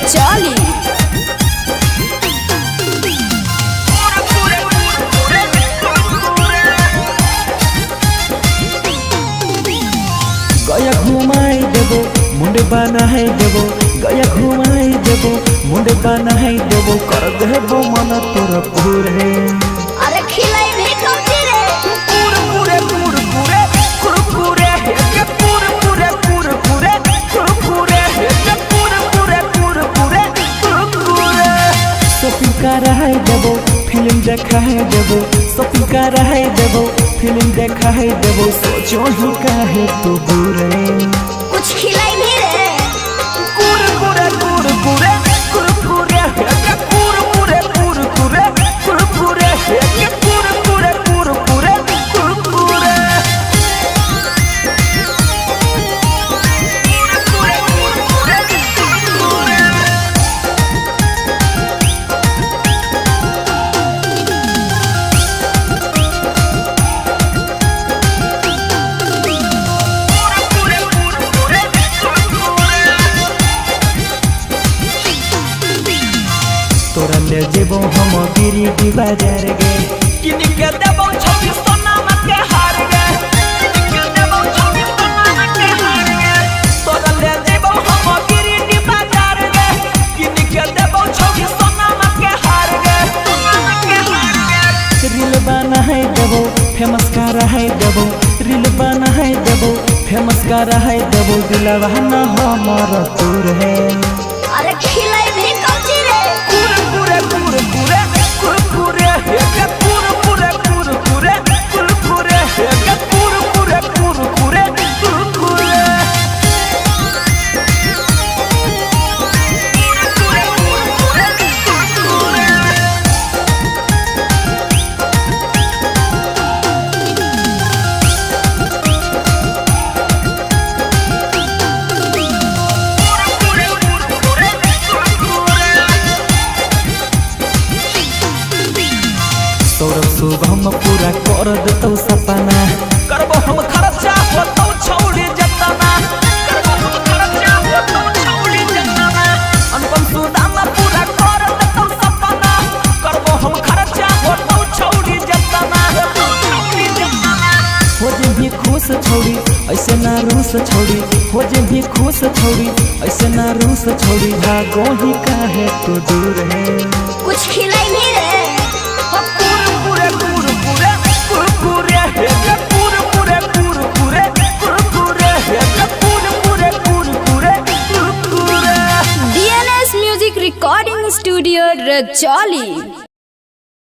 Rajoli. गया घुमाई देबो मुंडे बनाई देबो, गया घुमाई देबो मुंडे बनाई देबो, कर देबो मन तोर पूरे। अरे खिलाई भी कौची रे? कुरकुरे कुरकुरे कुरकुरे के कुरकुरे कुरकुरे कुरकुरे के कुरकुरे कुरकुरे कुरकुरे। शॉपिंग कराई देबो फिल्म देखाई देबो, शॉपिंग कराई देबो फिल्म देखाई देबो, सोचो ही काहे तू बुरे। कुछ खिलाई भी रे? कुरकुरे कुरकुरे कुरकुरे के कुरकुरे कुरकुरे कुरकुरे के कुरकुरे कुरकुरे कुरकुरे। कुरकुरे कुरकुरे कुरकुरे। कुरकुरे कुरकुरे कुरकुरे। तोरा ले जेबो हम गिरिडीह बाजार गे, किन के देबो छवि सोनामा के हार गे, किन के देबो छवि सोनामा के हार गे। तोरा ले जेबो हम गिरिडीह बाजार गे, किन के देबो छवि सोनामा के हार गे, सोनामा के हार गे। रील बनाई देबो फेमस कराई देबो, रील बनाई देबो फेमस कराई देबो, दिलवा न हमर तोर है। अरे खिलाई भी कौची रे? कुरकुरे कुरकुरे कुरकुरे के कुरकुरे कुरकुरे कुरकुरे के कुरकुरे कुरकुरे कुरकुरे। कुरकुरे कुरकुरे कुरकुरे। कुरकुरे कुरकुरे कुरकुरे। सौरभ शुभम पूरा कर देतौ सपना, करबो हम खर्चा होतौ छौड़ी जतना, करबो हम खर्चा होतौ छौड़ी जतना। अनुपम सुदामा पूरा कर देतौ सपना, करबो हम खर्चा होतौ छौड़ी जतना, होतौ छौड़ी जतना। हो जे भी खुश छौड़ी ऐसे ना रूस छौड़ी, हो जे भी खुश छौड़ी ऐसे ना रूस छौड़ी, भागो ही काहे तू दूर है। कुछ खिलाई भी रे? हो कुरकुरे कुरकुरे कुरकुरे के कुरकुरे कुरकुरे कुरकुरे के Kurkure Kurkure Kurkure. DNS Music Recording Studio, Rajoli.